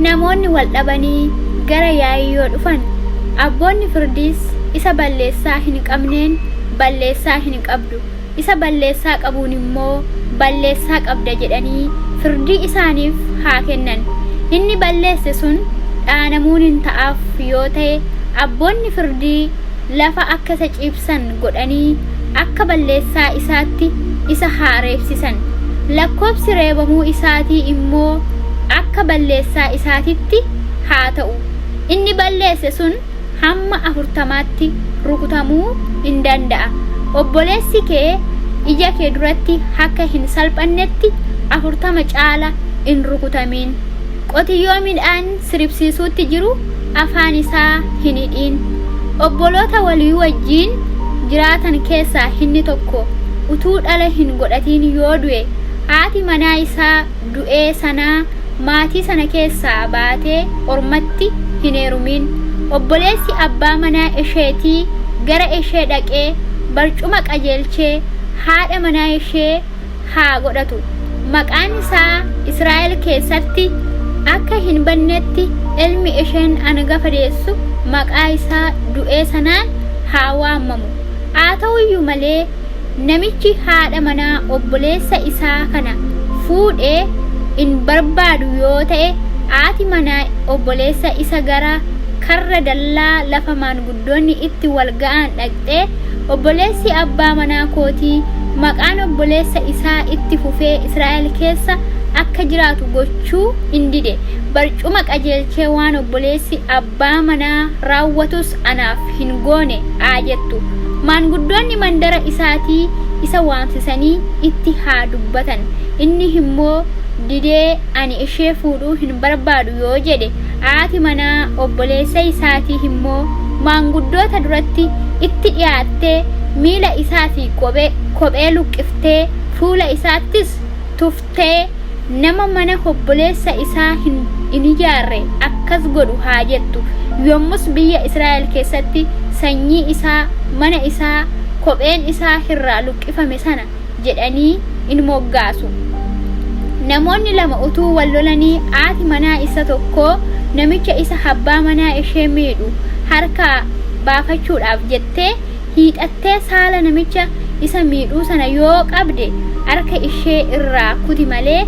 Namoonni wal dhabanii gara yaa'ii yoo dhufan, abboonni firdiis isa balleessaa hin qabneen, Balleessaa hin qabdu, isa balleessaa qabuun immoo, Balleessaa qabda jedhanii firdii isaaniif haa kennan. Inni balleesse sun dhaanamuun in ta'aaf yoo ta'e, abboonni firdii lafa akka isa ciibsan godhanii akka balleessaa isaatti isa haa reebsisan! Lakkoobsi reebamuu isaatii immoo akka balleessaa isaatitti haa ta'u! Inni balleesse sun hamma afurtamaatti rukutamuu in danda'a. Obboleessi kee ija kee duratti akka hin salphannetti 40 caala hin rukutamin. Qotiyyoo midhaan siribsiisuutti jiru afaan isaa hin hidhin. Obboloota walii wajjin jiraatan keessaa inni tokko utuu dhala hin godhatin yoo du'e, haati manaa isaa du'ee sanaa maatii sana keessaa baatee ormatti hin heerumin. Obboleessi abbaa manaa isheetii gara ishee dhaqee barcuma qajeelchee haadha manaa ishee haa godhatu. Maqaan isaa Israa'el keessatti akka hin badnetti ilmi isheen angafa deessu maqaa isaa du'ee sanaan haa waamamu. Haa ta'u iyyuu malee namichi haadha manaa obboleessa isaa kana fuudhe in barbaadu yoo ta'e, haati manaa obboleessa isa gara karra dallaa lafa maanguddoonni itti wal ga'an dhaqxee, Obboleessi abbaa manaa kootii maqaan obboleessa isaa itti fufee Israa'el keessa akka jiraatu gochuu in dide, barcuma qajeelchee waan obboleessi abbaa manaa raawwatus anaaf hin goone haa jettu. Maanguddoonni mandara isaatii isa waamsisanii itti haa dubbatan, inni immoo didee ani ishee fuudhuu hin barbaadu yoo jedhe, haati manaa obboleessa isaatii immoo maanguddoota duratti itti dhi'aattee miila isaatii kophee luqqiftee fuula isaattis tuftee, Nama mana obboleessa isaa hin ijaarre akkas godhu haa jettu. Yommus biyya Israa'el keessatti sanyii isaa, mana isaa kopheen isaa irraa luqqifame sana jedhanii in moggaasu. Namoonni lama utuu wal lolanii haati manaa isa tokkoo namicha isa abbaa manaa ishee miidhu harkaa baafachuudhaaf jettee hiixattee saala namicha isa miidhuu sana yoo qabde, harka ishee irraa kuti malee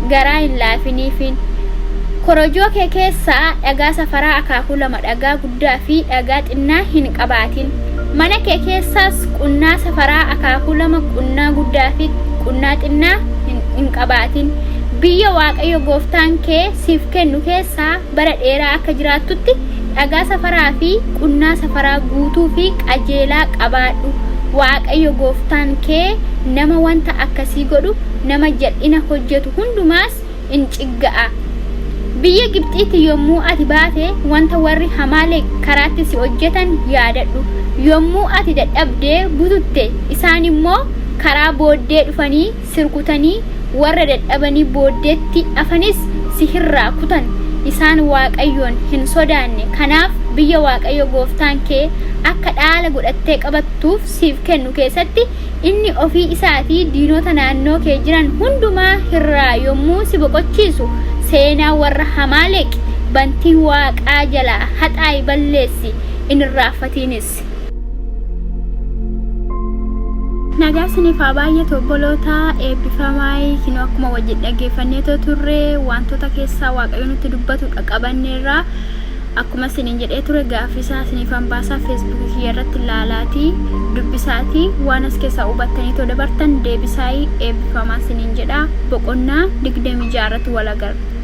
garaa hin laafiniifin. Korojoo kee keessaa dhagaa safaraa akaakuu lama dhagaa guddaa fi dhagaa xinnaa hin qabaatin. Mana kee keessaas qunnaa safaraa akaakuu lama qunnaa guddaa fi qunnaa xinnaa hin qabaatin. Biyya Waaqayyo gooftaan kee siif kennu keessaa bara dheeraa akka jiraattutti dhagaa safaraa fi qunnaa safaraa guutuu fi qajeelaa qabaadhu. Waaqayyo gooftaan kee nama wanta akkasii godhu, nama jal'ina hojjetu hundumaas in cigga'a. Biyya Gibxiitii yommuu ati baate wanta warri Amaaleq karaatti si hojjetan yaadadhu. Yommuu ati dadhabdee bututte isaan immoo karaa booddee dhufanii si rukutanii warra dadhabanii booddeetti hafanis si irraa kutan. Isaan Waaqayyoon hin sodaanne, kanaaf biyya Waaqayyo gooftaan kee akka dhaala godhattee qabattuuf siif kennu keessatti inni ofii isaatii diinota naannoo kee jiran hundumaa irraa yommuu si boqochiisu, seenaa warra Amaaleq bantii waaqaa jalaa haxaa'i balleessi, hin irraanfatiinis. Nagaa isiniif haa baay'atu obboloota eebbifamaay kinoo akkuma wajjin dhaggeeffanneetoo turre wantoota keessaa Waaqayyo nutti dubbatu qabanneerra. Akkuma isiniin jedhee ture gaaffii isaa isiniifan baasaa feesbuukii kiyya irratti laalaatii dubbisaatii waan as keessaa hubattanii too dabartan deebisaayii eebbifamaa isiniin jedha boqonnaa 26 irratti wal agarra.